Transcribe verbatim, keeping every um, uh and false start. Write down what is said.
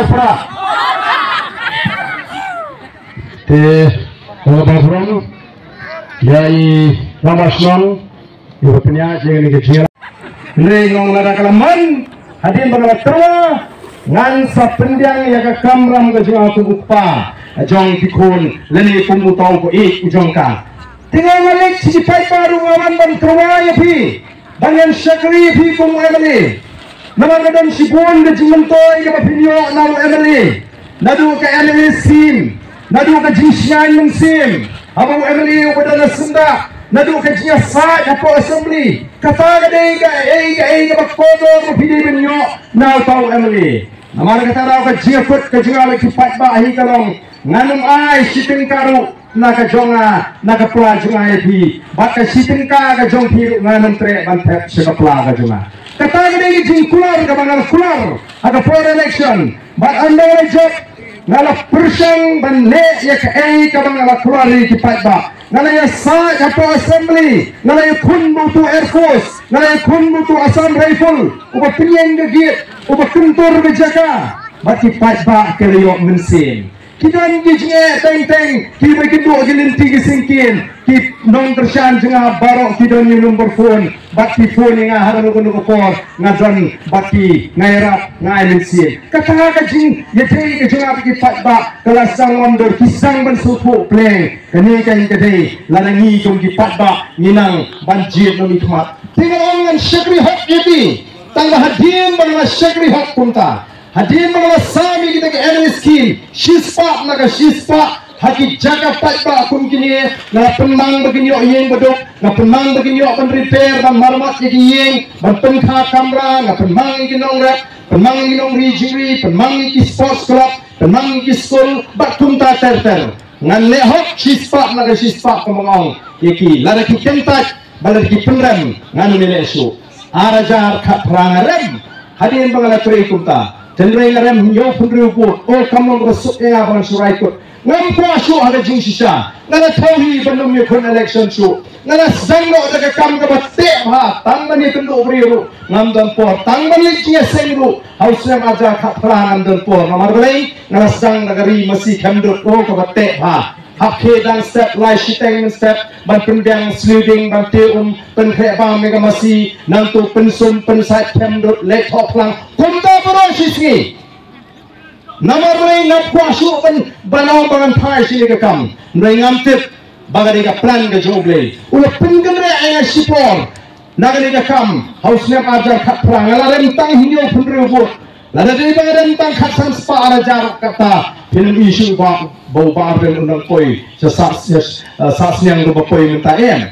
Pra. Te, ong ba burom, ïa i Rama Shnong, i ba pynïaid ïa kane ka jingïalang. Hynrei nga ong lada ka la mon, hadien ba nga la tyrwa, ngan sa pyndiang ïa ka kamram ka jong nga kum u kpa jong ki khun, lane kum uta u kpa u jong ka. Te nga nga leit sha ki paidbah ruh nga wan ban tyrwa ïa phi. Ba ngan shakri ïa phi kum u M L A. Namar ka don shibun ka jingmyntoi kaba phin ïoh na u M L A. Naduh ka M L A scheme, naduh ka jingshngaiñ mynsiem haba u M L A uba don ha syndah, naduh ka jingïasaid hapoh assembly. Kata ka dei kaei kaei kaba kordor ba phi dei ban ïoh na uta u M L A. Namar kata ruh ka jingïakut ka jong nga bad ki paidbah hi ka long, ngan ym ai shi tyngka ruh na ka jong nga, na ka pla jong nga ïa phi. Bad ka shi tyngka ka jong phi ruh ngan ym treh ban thep sha ka pla ka jong nga. Kata ka dei ka jingkular kaba nga la kular ha ka por election. Bad ynda nga la jop, nga la pyrshang ban leh ïa kaei kaba nga la kular ïa ki paidbah. Nga la ïasaid hapoh assembly, nga la ïakhun bad utu u Air Force, nga la ïakhun bad utu u Assam Rifle, uba pynïeng ka gate, uba kyntur ka jaka. Bad ki paidbah ki la ïoh mynsiem. Ki don ki jingeh teng teng, kiba kynduh ki lynti ki syngkien, ki nongkyrshan jong nga baroh ki don ïa u number phone, bad ki phone ïa nga ha kano kano ka por, nga don bad ki, nga ïarap, nga ai mynsiem. Kata ka jingïadei ka jong nga bad ki paidbah ka la sdang ym dor, ki sdang ban sngewthuh pleng. Kane ka dei, lada ngi kum ki paidbah ngi nang ban jied noh ïa ki khmat. Te nga ong ngan shakri hok ïa phi, tang ba hadien ba nga la shakri hok kumta, hadien ba nga la sam ïa kita ki M L A scheme, shispah na ka shispah, ha ki jaka paidbah kum kine, nga la pynmang ba kin ïoh ïing baduk, nga pynmang ba kin ïoh ban repair, ban marmat ïa ki ïing, ban pynkha kamra, nga pynmang ïa ki nongrep, pynmang ïa ki nongri jingri, pynmang ïa ki sports club, pynmang ïa ki skul, bad kumta ter ter. Ngan leh hok shispah na ka shispah kumba nga ong ïa ki, lada ki kyntait, ba lada ki pynrem, ngan ym leh shuh. Ar hajar khatphra nga rem, hadien ba nga la trei kumta. Hynrei nga rem hynñiewphew hynriew vote, oh kam long kaba suk ïa nga ba ngan shu rai kut. Ngam kwah shuh ha ka jingshisha. Nga la thaw hi ban ym ïakhun election shuh. Nga la sdang noh da ka kam kaba teh bha, tang ban ïakynduh briew ruh ngam don por, tang ban leit jingïaseng ruh ha u snem ar hajar khatphra ngam don por. Namar balei? Nga la sdang da ka ri masi khemdut, oh kaba teh bha. Hap khie dang step, lai shiteng mynstep, ban pynbiang slew dieng, ban tiew um, pynkhreh bam ïa ka masi, nangta pynsum pynsait khemdut, leit thoh phlang. Kumta baroh shi sngi. Namar balei? Ngam kwah shuh ban, ban ong ba ngan phai sha kane ka kam. Hynrei ngam tip ba ka dei ka plan ka jong U Blei. U la pynkynreh ïa nga shipor na kane ka kam ha u snem ar hajar khatphra, nga la rem tang hynñiewphew hynriew vote. Lada dei ba nga rem tang khatsan spah ar hajar, kata phin ym i shuh ba, ba u Bah Ardent un nang poi sha Sah, sha, eh, Sahsniang ruh ba poi mynta, em.